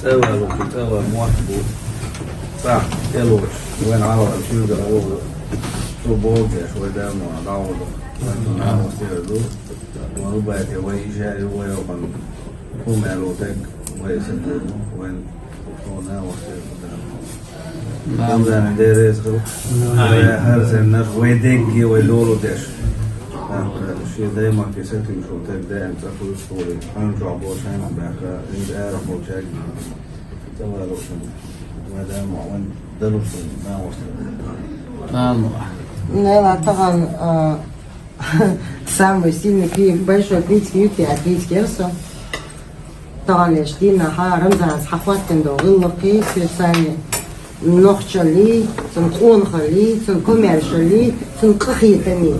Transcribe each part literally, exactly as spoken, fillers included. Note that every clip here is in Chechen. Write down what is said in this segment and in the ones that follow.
ЦӀавала, цӀавала мотт бу. Цхьа, тӀелош, вайн гӀалгӀай шуьйгара вогӀу. Цо богеш, вай Дала ма дӀавода. Вайн цо нахвас тера ду. Вайн рубаке вай иже ю, вай охан. Хьо мел вотаг, вай сатана, вайн цо нахвас тера ду. Рамзан, Дела реза хилва. Амин. ХӀара санна вай дегге, вай лоло деш. Шен даймахке сатуьйсуш волу стаг даим цӀа хуьлуш волу, хьуьнчохь болу шайнах баьхка, хӀинца арахь болчаьрга цӀа валош вайн Дала ма вайн далуш вайн нахвас тера. Амин. Нела тахана, а, Самый сильный кри-, большой критик ю те, а критик яра со. Таханлерчу дийнахь Рамзанца хьахӀоттина долу гӀиллакхий, цуьнан санна нохчаллий, цуьнан къонахаллий, цуьнан комаьршаллий, цуьнан къахетамий.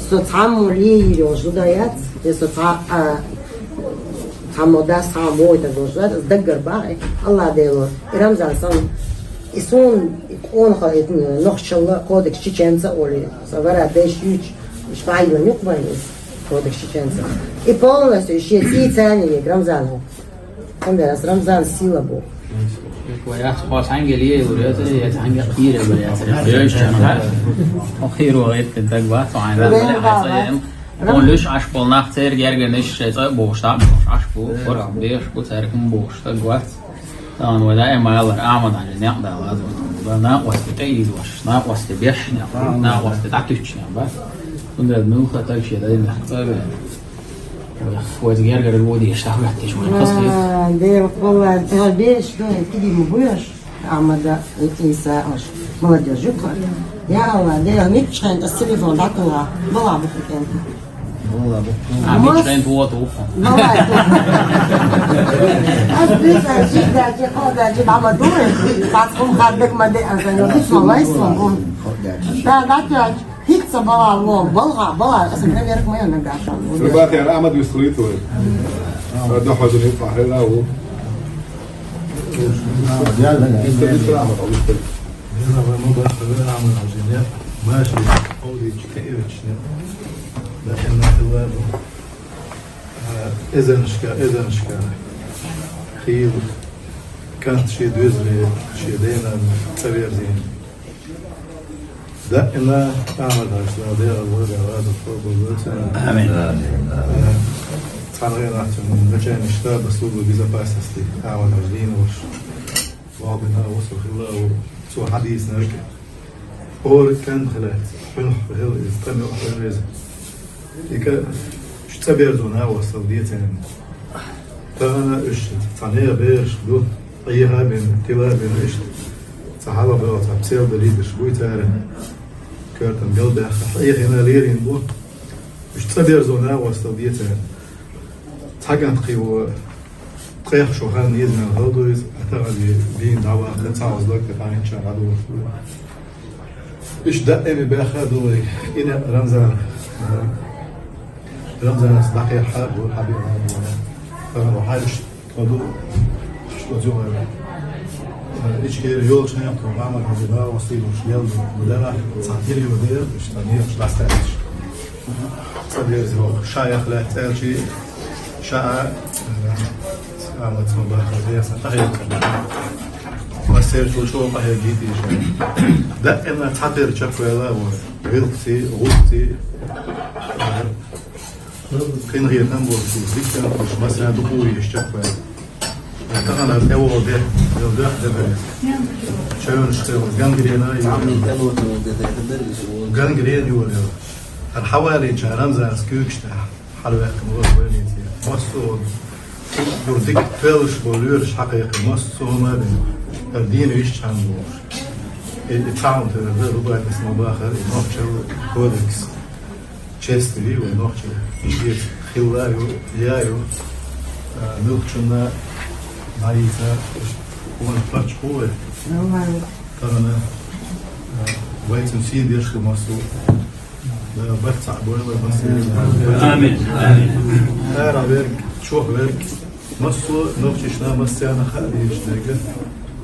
Со цхьаммо лийр йолуш зуда яц, я со цхьа, а, цхьаммо дас, цхьаммо вогӀуьйтур долуш вац, аса даггара бахьа, Аллах Дело. И Рамзан санна, и суна, и къонахалла, и нохчалла, кодекс чеченца а олий, сан вара дайша юьйцу, Ишта хьайна юкъа вайн иза, кодекс чеченца. И полностью шен цӀий царна йигна Рамзана. Хьуна ас Рамзан сила бу. Вай ас хьо санге ле юр яцара, я санге кхийра бер яцара. Йойш чана. Хьо кхийра вахийта даг бац, хьо хьайн Бен дай бала. Хьо луьш Ӏаш болу нах церан гергарниш шайн цӀа а бохуш, дӀа а бохуш, Ӏаш бу, беш бу, цаьрга хӀума бохуш, даг вац. Тахана вай даим ма-аллара, Ахьмад-Хьаьжин некъ да лазам. Ба накъостий тӀеийзош, накъостий беш некъ, накъостий дӀатуьттуш некъ ба. Цундела муьлхха таг шен даймехь цӀа а веана. Вайца гергара вон дезаш, дӀахӀоьттича вайн хазахета. А, Дела, валлай, тӀехь беш ду, кхидӀа ма буьйш. Ахьмада, Ӏийса, аша. Молодежь, юккъа. Я Аллах, Дела, миччахьана ас телефон дӀатуллахь, бала бу кху кӀентан. Амин, шайн туху туху. Давай. Ас бисар шиъ даьлчи, кхо даьлчи, дӀа ма дуй. Бац хӀума хаддак ма де, аса йо, хӀиц ма лайс ма бу. Да, да, тёч. ХӀицца бала ло, балха, бала, аса проверка ма йо нагахь. Ребята, я Ахьмад вислует вы. Да, хоза не пахала у. Дела вай ма бахала Ахьмад-Хьаьжин некъ, машин, хьовдийча кхиъча некъ. Даккхина хилла бу. Эзарнашка, эзарнашка. Хийла кӀант шен доьзале, шен дена цӀа верзийна. Даима Ахьмад-Хьаьжас Дала Дела вай Дала раза хуьлда цунна. Амин. Цхьана гӀенахь цуьнан начальник штаба службы безопасности Ахьмад-Хьаьжа дийна волуш. Валбина вусу хилла ву, цо хьадийцинарг. ХӀора кӀант хилац, хьуьнах хила иза, тхан юкъа хила иза. Дика, уьш цӀа берзо накъосталла де царна. Тахана уьш цхьа нехан бераш ду, Ӏеха а бина, тила а бина, иштта цхьа хьалха бевлла цхьа псевдолидерш буй цара. Коьртана галбаьхна, хьехийна лерина бу. Уьш цӀа берзо накъосталла де царна. Цхьа кӀант кхио, ткъех шо хан еза мел хала ду иза, а тахана дийна дӀаваккха, цхьа оза дог тӀе къахьинча дӀадохуш ду. Уьш даима баьхна а ду вай, и некъ Рамзан. Рамзанца дӀакхехьа а бу, хьабиъна а бу. Тахана хьаьжаш тхо ду, шо зугӀар. Ичкери йолчу некъ тхо Мамад Хьаьжин накъостий луш лелла ду. Ду дара, цхьа тилла ю дера, уьш цхьа некъаш дӀасаьллаш. Цхьа деза ваха, ша яхлаьццӀелчий, ша а, а, ма цо баха, деза къахьега. Массерчул чӀогӀа къахьегийта иша. Даима цхьатерра чекхваьлла а вара. ГӀиллакхций, гӀуллакхций, а, кхин хетам болчу, дикка а болчу, массеран дукха ву еш чекхваьлла. Тахана тӀе вола де, йол дехьа де бере. Чевнаш хила, гангрена ю. Гангрена ю, йол. ХӀара хьавалийча Рамзанас куьйгаш тӀехь хьалаваьккхина вара больнице. Массо а гур дика тоьлаш бола лоьраш хьакхайкхина, массо а хӀума а бина. ХӀара дийна виш чхьана болуш. И, и цхьа хӀума тера да, Рубатис ма бахара, и нохчалла кодекс. Честный вий вай нохчий. Иза хилла ю, я ю, а, муьлххачунна дӀайийца, вон паччахь ву вай. Тахана, а, вайцун сий деш ду массо. Да, барт цхьаъ бойла, массо. Амин, амин. Ара верг, чох верг. Массо а нохчашна массарна хаа дезаш дерг,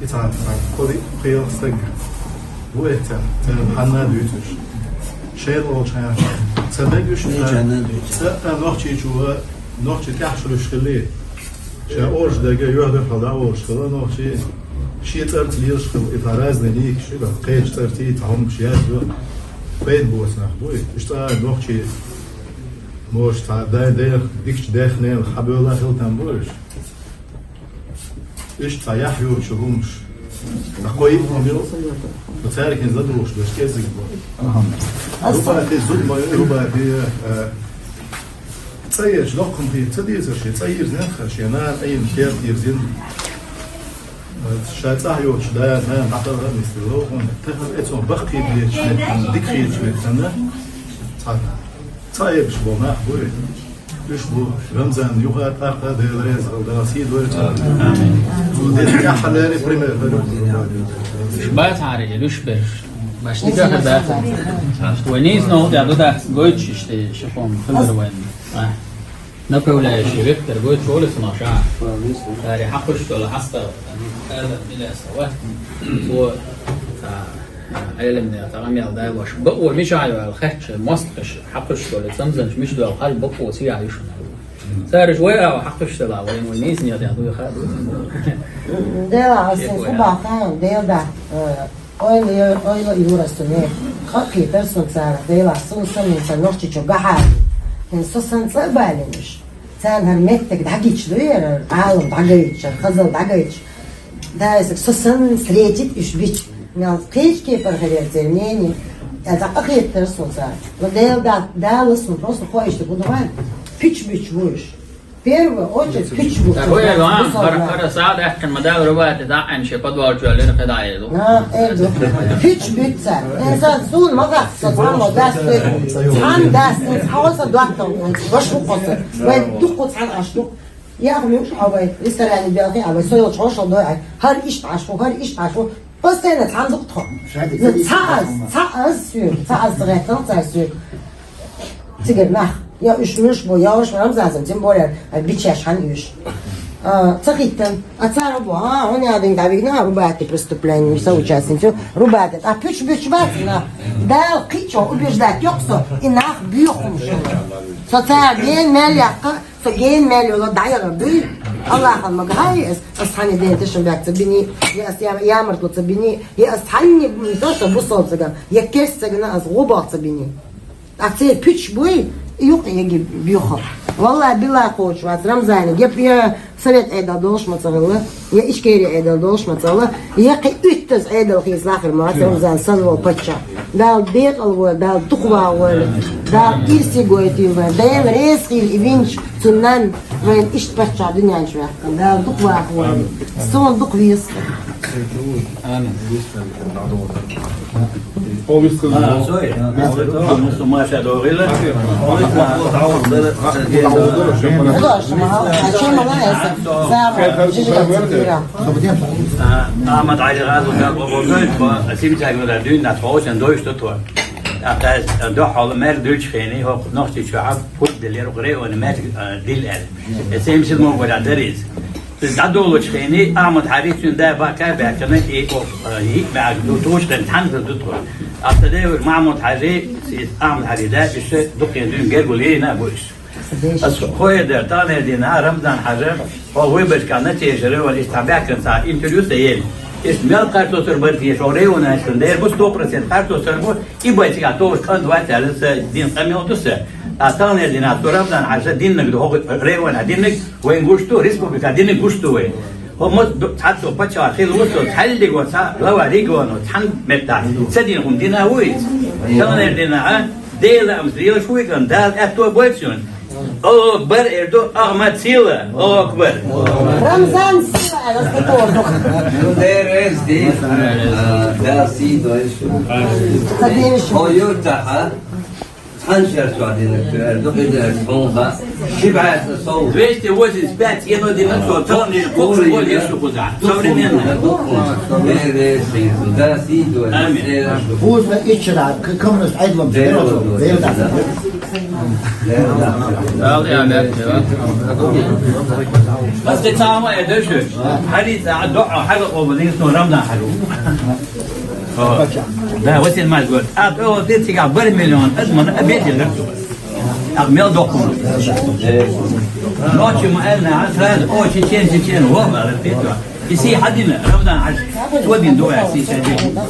и цхьа, цхьа кхо-виъ-пхи-ялх стаг ву эццахь, царна хьанна а дуьйцуш. Шайла волчхьа ца дагуш, цкъа а нохчийчо, нохчий тӀехьашхуьлуш хилли. Ша ораш дага юьхь-дуьхьал дӀа а волуш хилла нохчий, шен цӀарца лелаш хилла, и цхьа разный никаш, и кхечу цӀарца, и цхьа хӀумаш яздо. Пайда боцу нах бу и. Уьш цкъа а нохчий, может, цхьа дай-, дайх, дикачу даьхненах хьабевлла хила там бу уьш. Иштта цхьа яхь йоцучу хӀумаш. Ткъа кхо-йиъ хӀума ю, ткъа цаьргахь хӀинца ладугӀуш дерш кӀеззиг бу. Рубати зуда ма ю, Рубати, э, цӀа ечу доккхун хи ца дезара шен, цӀа йирзина хӀара, шен нана Ӏийна керта йирзина. Э, ша цӀахь йоцуш да, нана дӀахьалха а нисло, хӀунда тахана эцо баккхийта леташ меттана, дика хеташ меттана, цхьа, цхьа эгаш болу нах бу и. Уьш бу Рамзан юха а тӀаккха а Дела реза хила, Дала сий дойла царна. Амин. Цо деза тӀаьххьара леррина пример хир ю. Уьш бацахьара и уьш берш. Баш дика хир дац. Вай нийса новкъа тӀехь ду дац, гойтуш иштта ши хӀума хилар вайн. А. Направляющий вектор гойтуш волу аса ма ша. Цара хьакхуьйсуш долу хьастагӀа. Ала, мила аса ва. Цо, а, Ӏеламнаха тӀе къамел далош, бакъо мичахь ю аьлла хаьттича, мостагӀаша хьакхуьйсуш долу цамзанаш мича доьлху хьал бакъо ца яхь ю шуна аьлла. Цара уьш вай а хьакхуьйсуш делахь, вайна вай нийсонехь дехьа дуй хаа ду. Дела, аса хӀун бахьа, Дела да, э, ойла, ойла юра суна, хаа кхетар суна цара, Дела, суна санна, сан нохчичо гахьа. ХӀинца со санна цӀа а балийна уьш. Царна хӀара меттиг дӀагича ду яра, Ӏалам дӀагайча, хазал дӀагайча. Да, если со санна встретит уьш бича, мел кхечу кепара хир яра церан мнение, я цхьа къахетар суна цара. Но Дела да-, Дала суна просто хоуьйтуш ду вайн. Пуьч буьтуш бу уьш. Первую очередь пуьч буьтуш бу. Так, ой, а, бусалба. Хара, хара сагӀа даьккхина ма дала Рубати дӀа а Ӏийна шен подвал чу лира кхидӀа а еза. А, э, ду. Пуьч буьту цара. Э, сан суна ма гӀахка, со цхьаммо дац, цхьаммо дац, цхьаммо ца доттагӀа, ваша ву кхо со. Вай дуккха цхьана Ӏаш ду. Яхь муьлш а вай, ресторане белхий а вай, со йолчу хьошалла дой а, хӀара иштта Ӏаш ву, хӀара иштта Ӏаш ву. Постоянно цхьаьна дукха тхо. Ну, цхьа аз, цхьа аз соьга, цхьа аз ца гӀеттина, цара соьга. Цигара нах, я уьш муьлш бу, я уьш Рамзан, тем более, а, бичеш хьан уьш. А, ца хиттан, а цара бу, а, хьуна я дин дӀавигна, а, Рубати преступление, соучастница, Рубати, а пуьч буьтуш бац нах. Дала кхичо убеждать йоккху со, и нах боьху шуна. Со цара ден мел яккха, Со гена мел йолу дӀаяла дуй, Аллахьан ма гахьа ас, ас цхьанне ден тешам баьхка ца бини, я ас я-, ямартло ца бини, я ас цхьанне, м, то, что бусалба ца ган, я керста ца гана ас гӀо боху ца бини. Ткъа церан пуьчаш буй, юкъа яги боьху. Валлахь, биллахь кхочуш вац Рамзане, я, я Совет Ӏедал долуш ма ца хилла, я Ичкери Ӏедал долуш ма ца хилла, я кхин уьттаза Ӏедал хийца лахар ма вац Рамзан санна волу паччахь. Дала декъала войла, Дала дукха ваха войла, Дала ирсе гойтийла вайн. Дела реза хила и винчу цу нанна вайн иштта паччахь дуьнен чу ваьккхина. Дала дукха ваха войла. Суна дукха веза. Амин. А, сой. А, сой, а, муса маша догила. Художество, а чем она, если? Ахьмад Ӏали гӀазот дакъа бохуш, цхьа симсагна дуьйна нах хьоьцун дойуш ду тхо. ТӀаккха дуьхьал мер дуьлчу хене, хӀокху Нохчийчохь пурба деллера, хӀокху районе мер, а, дилла аьлла. Э, цхьа симсаг мо гур а дарийца. Иза дӀадолучу хене Ахьмад-Хьаьжи цуьнан да бака а баьхкина, и, хӀокху, а, йиъ бӀаьрг ду, тхуна цхьаьна цхьаьна ду тхо. ТӀаккха сан ден вара Махьмуд-Хьаьжи, иза Ахьмад-Хьаьжин да, уьш дукха дуьйна гергарло йина а бу уьш. Ас хӀоьттина дара, таханлера дийнахь Рамзан-Хьаьжа, хьо выборгахь Нохчийчуьра вара, иштта цхьа баьхкина цхьа интервью сан елла. Иштта мел харцо сур бара теша, хӀокху районехь шуна дер бу сто процент харцо сур бу, и бай цигахь товш кӀант вац аьлла сан дина къамел ду сан. Ткъа таханлера дийнахь со Рамзан-Хьаьжа диннарг ду, хӀокху районехь диннарг вайна гуш ду, республикехь диннарг гуш ду вайна. Хьо ма ду-, цхьацца паччахь хила ву со, цхьаллиго ца, лава ригоно, цхьан меттахь. Ца дина хӀума дина вуй? Шалнер дина, а? Дела ам зрелаш вуй ган, Дала аьтто бойцун. О, бар эр ду, ахма цила, о, акбар. Рамзан сила, а, раскатор ду. Ну, there is this, uh, Дала сий дойш. Ца девиш. О, юртаха. Цхьан шер чохь динарг ду аьлла, дукха динарг хьуна хаьа. Ши бӀаьста сов. Двести восемьдесят пять цӀено динарг со, цхьанне кхуза воле шу кхузахь. Современная. Амин. Вузна иччара, к-, коммунист Ӏедалан Дела дела дела дела. Дала я мягкий, да? Ас кхин цхьа хӀума э дойш. Хьарица, а, доӀа, хьала къоба дийс, ну, Рамзан хьала. О, да, вот и мать говорит, а то вот эти как барь миллион, это мы обидели. Ах, мел дохуна. Ночью мы, э, на, сразу, о, чечен, чечен, во, говорит, ты что? И си хадина, Рамзан, аж, вот один, двое, си хадина.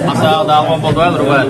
Масала, да, он подвал рубает.